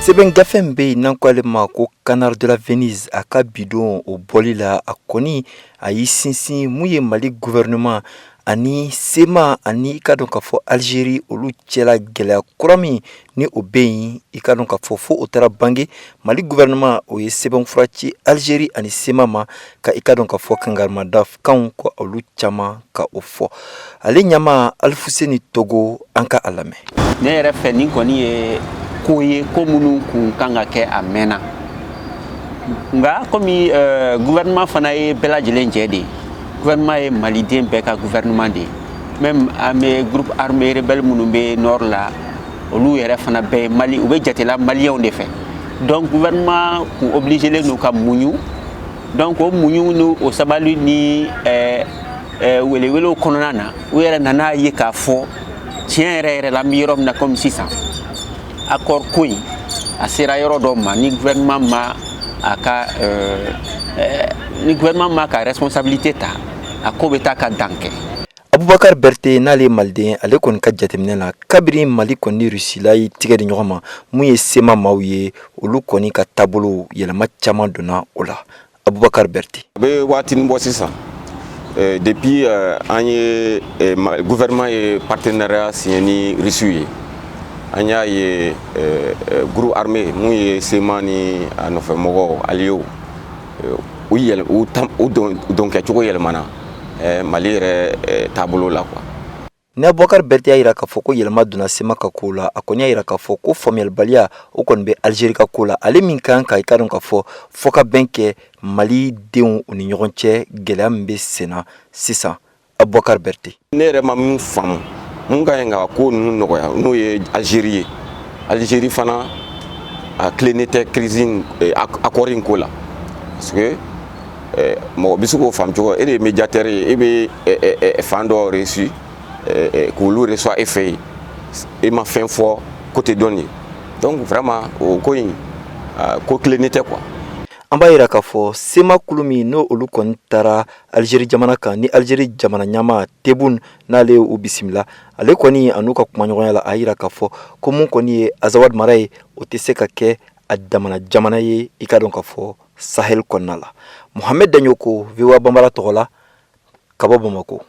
Sɛbɛn gafe min bɛ yen n'an ko ale ma ko Canard de la Venise, a ka bidon o bɔli la, a kɔni a y'i sinsin mun ye Mali gouvernement ani CMA ani i ka dɔn k'a fɔ Algérie, olu cɛla gɛlɛya kura min ni o bɛ yen, i ka dɔn k'a fɔ fo o taara bange. Mali gouvernement o ye sɛbɛnfura ci Algérie ani CMA ma ka i ka dɔn k'a fɔ kangarimada kanw ko olu caman ka o fɔ. Ale ɲama Alifuseni Togo, an ka a lamɛn. Ne yɛrɛ fɛ, nin kɔni ye ko ye, ko minnu kun kan ka kɛ a mɛnna. Nka komi gouvernement fana ye bɛɛ lajɛlen jɛ de ye, gouvernement ye maliden bɛɛ ka gouvernement de ye, même an bɛ groupe armé rebelle minnu bɛ nord la, olu yɛrɛ fana bɛɛ ye Mali, u bɛ jatela maliyɛnw de fɛ. Donc gouvernement kun obligélen don ka muɲu. Donc o muɲu ni o sabali ni welewelew kɔnɔna na, u yɛrɛ nana ye k'a fɔ tiɲɛ yɛrɛ yɛrɛ la, an bɛ yɔrɔ min na komi sisan, accord ko in a sera yɔrɔ dɔ ma, ni gouvernement ma ka responsabilité ta, a ko bɛ taa ka dan kɛ. Abubakar Berete, n'ale ye maliden, ale kɔni ka jateminɛ na, kabini Mali kɔni Rusila ye tigɛ di ɲɔgɔn ma, mun ye CMA maaw ye, olu kɔni ka taabolo yɛlɛma caman donna o la. Abubakar Berete. A bɛ waatinin bɔ sisan, depuis an ye gouvernement ye partenariat signé ni Russe ye, an y'a ye groupe armé mun ye CMA ni a nɔfɛmɔgɔw, alliés, u yɛlɛ u tam u don donkɛcogo yɛlɛmana Mali yɛrɛ taabolo la quoi. Ni Abubakar Berete y'a jira k'a fɔ ko yɛlɛma donna CMA ka ko la, a kɔni y'a jira k'a fɔ ko faamuyalibaliya o kɔni bɛ Algérie ka ko la, ale min kan ka i ka dɔn k'a fɔ fɔkabɛn kɛ Mali denw u ni ɲɔgɔn cɛ, gɛlɛya min bɛ senna sisan. Abubakar Berete. Ne yɛrɛ ma min faamu, mun ka ɲi ka ko ninnu nɔgɔya, n'o ye Algérie ye, Algérie fana a tilennen tɛ crise accord in ko la, parce que mɔgɔ bɛ se k'o faamu cogo, e de ye médiateur ye, e bɛ fan dɔ reçu k'olu reçoit e fɛ yen, e ma fɛn fɔ côté dɔn ye. Donc vraiment o ko in, ko tilennen tɛ quoi. An b'a jira k'a fɔ CMA kulu min n'o olu kɔni taara Algérie jamana kan, ni Algérie jamana ɲɛmaa Tebboune n'ale ye u bisimila, ale kɔni a n'u ka kumaɲɔgɔnya la, a yira k'a fɔ ko mun kɔni ye Azawad mara ye, o tɛ se ka kɛ a damana jamana ye i ka dɔn k'a fɔ Sahel kɔnɔna la. Mohamed Daɲoko, VOA Banbara tɔgɔ la, ka bɔ Bamakɔ.